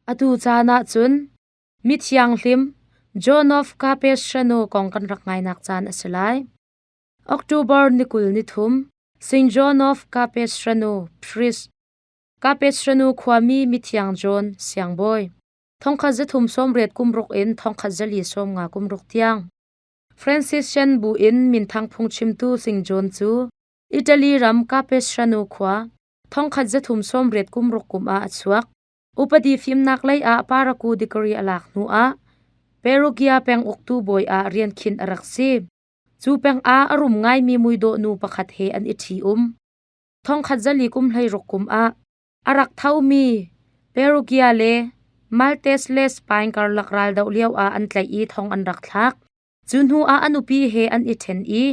Atu caan ah cun mithianghlim John of Capestrano kong kan rak ngainak caan a si lai. October ni 23, St. John of Capestrano, priest, Capestrano khuami mithiang John siangbawi. Thongkhat zathum sawmriat kum ruk in thongkhat zali sawm nga kum ruk tiang. Franciscan bu in minthang phungchimtu St. John cu Italy ram Capestrano khua thongkhat zathum sawmriat kum ruk kum ah a chuak. Upadi fimnak lei ah paraku degree a lak hnu ah Perugia peng uktu bawi ah rian khinh a rak si. Cu peng ah a rum ngaimi muidawh nu pakhat he an i ṭhi-um. Thongkhat zali kum 16 kum ah a rak thomi Perugia le Maltese le Spain karlak raldoh lio ah an tlaih i thong an rak thlak. Cu hnu ah a nupi he an i ṭhen i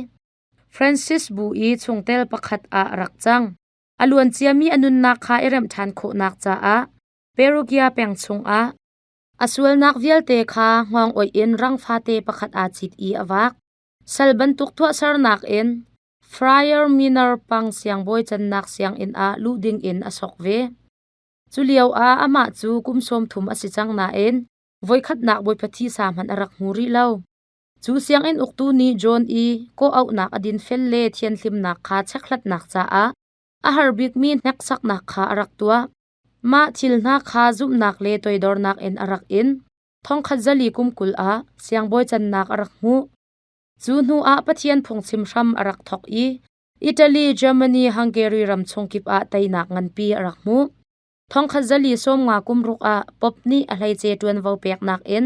Francis bu i chungtel pakhat ah a rak cang. A luanciami a nunnak kha i remh ṭhan khawhnak caah Perugia peng chungah a sualnak vialte kha hngawng oih in rang fate pakhat aa cit i a vak. Sal bantuk tuahsernak in Friar Minor pang siangbawi cannak sianginn ah luh dingin a sok ve. Cu lioah amah cu kum 30 a si cang nain voikhatnak Bawipa thisa hmanh a rak hmu rih lo. Cu sianginn uktu nih John i kawhauhnak a dinfel le thianhlimnak kha chekhlatnak caah a har bikmi hneksaknak kha a rak tuah. Mah thil hna kha zumhnak le toidornak in a rak in. Thongkhat zali kum 20 ah siangbawi cannak a rak hmuh. Cu hnu ah Pathian phungchim hram a rak thawk i Italy, Germany, Hungary ram chung kip ah teinak nganpi a rak hmuh. Thongkhat zali 50 kum ruk ah Pope nih a hleice ṭuanvo peknak in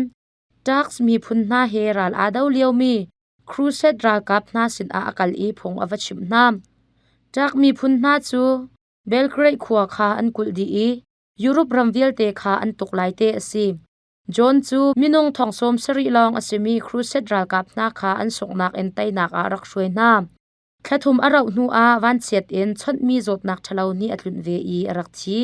Turks miphun hna he ral aa do liomi Crusade ralkap hna sinah a kal i phung a va chimh hna. Turk miphun hna cu Belgrade khua kha an kulh dih i Europe ram vialte kha an tuk lai te a si. John cu minung thong sawm sarih lawng a simi Crusade ralkap hna kha an sunghnak in teinak ah rak hruai hna. Thla thum a rauh hnuah vanchiat in chawnhmi zawtnak ṭhalo nih a tlunh ve i a rak thi.